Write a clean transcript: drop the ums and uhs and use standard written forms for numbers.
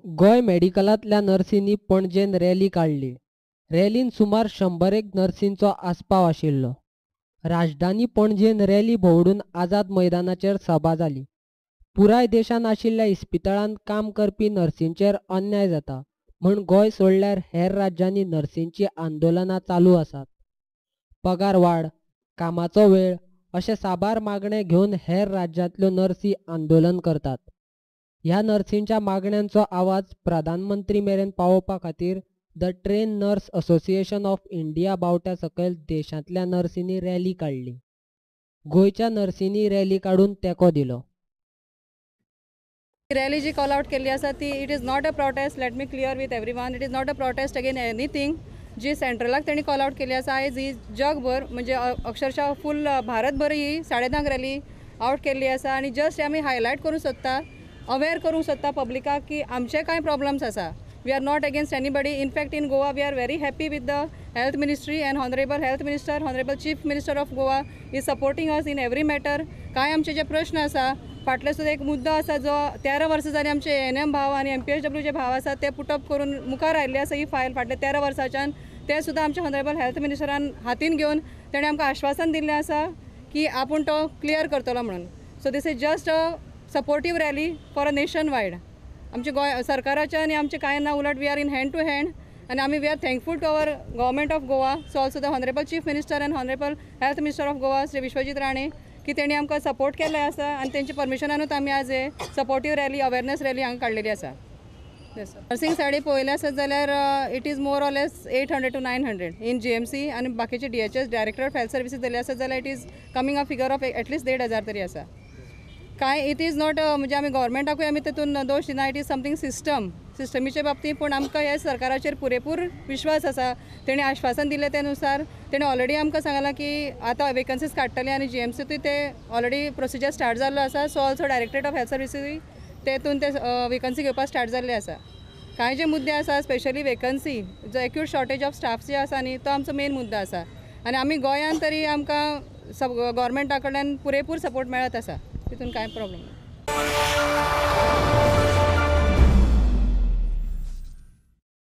Goa मेडिकलांतल्या नर्सींनी पणजेन rally काडली. रॅलीन सुमार 100 नर्सींचो आस्पाव आशिल्लो. राजधानी पणजेन रॅली भोंवडून आझाद मैदानाचेर सभा जाली. पुराय देशांत आशिल्ल्या इस्पितळांत काम करपी नर्सींचेर अन्याय जाता म्हूण गोंय सोडल्यार हेर राज्यांनी नर्सींची आंदोलनां चालू आसात. पगार वाड, कामाचो वेळ अशे साबार मागणे घेवन हेर राज्यांतल्यो नर्सी आंदोलन करतात. ह्या नर्सींच्या मागण्यांचो आवाज प्रधानमंत्री मेरेन पावोवपा खातीर the trained nurse association of India बावट्या सकयल देशांतल्या नर्सींनी रॅली काडली. गोंयच्या नर्सींनी रॅली काडून तेंको दिलो. रॅली जी कॉल आउट केल्ली आसा ती it is not a protest. Let me clear with everyone, it is not a protest against anything. जी सेंट्रलाक तेणी कॉल आउट केली आसा आयज ही जगभर म्हणजे अक्षरशः फूल भारतभर ही 10:30 रॅली आउट केल्ली आसा. आनी जस्ट आमी हायलायट करूंक सोदता, अवेर करूंक सोदता पब्लिकाक की आमचे कांय प्रॉब्लम्स आसा. We are not against anybody. In fact, in Goa, we are very happy with the health ministry and Honorable Health Minister, Honorable Chief Minister of Goa is supporting us in every matter. कांय आमचे जे प्रश्न आसा, फाटले सुद्दां एक मुद्दो आसा जो 13 वर्सां जाली आमचे एएनएम भाव आनी एमपीएचडब्ल्यू जे भाव आसा ते पुटअप करून मुखार आयिल्ले आसा ही फायल फाटले 13 वर्सांच्यान. ते सुद्दां आमच्या हॉनरेबल हेल्थ मिनिस्टरान हातीन घेवन तेणें आमकां आश्वासन दिल्लें आसा की आपूण तो क्लियर करतलो म्हणून. So this is just a supportive rally for a nation wide. आमचे गोंय सरकाराचे आनी आमचे कांय ना, उलट we are in hand to hand आनी आमी we are thankful to our government of Goa, so also the honourable chief minister and honourable health minister of Goa Shri Vishwajit Rane की तेणी आमकां सपोर्ट केल्ले आसा आनी तेंच्या परमिशनानूच आमी आज हे सपोर्टीव रॅली, अवेरनेस रॅली हांगा काडलेली आसा. नर्सींग सायडी पळयलें आसत जाल्यार it is more or less 800 to 900 in GMC आनी बाकीचे DHS director of health services दिले आसत जाल्यार it is coming a figure of at least 1500 तरी आसा. कांय it is not म्हणजे आमी गव्हर्मेंटाकूय आमी तेतून दोश दिना, it is something system, सिस्टमीचे बाबतींत. पूण आमकां ह्या सरकाराचेर पुरेपूर विश्वास आसा. तेणी आश्वासन दिलें ते नुसार तेणी ऑलरेडी आमकां सांगलां की आतां वेकन्सीज काडटले आनी जीएमसीतूय ते ऑलरेडी प्रोसिजर स्टार्ट जाल्लो आसा. So also directorate of health सर्विसीसूय तेतून ते वेकन्सी घेवपाक स्टार्ट जाल्ले आसा. कांय जे मुद्दे आसा स्पेशली वेकन्सी जो एक्यूट शॉर्टेज ऑफ स्टाफ जे आसा न्ही तो आमचो मेन मुद्दो आसा. आनी आमी गोंयांत तरी आमकां गव्हर्मेंटा कडल्यान पुरेपूर सपोर्ट मेळत आसा, तितून कांय प्रॉब्लम ना.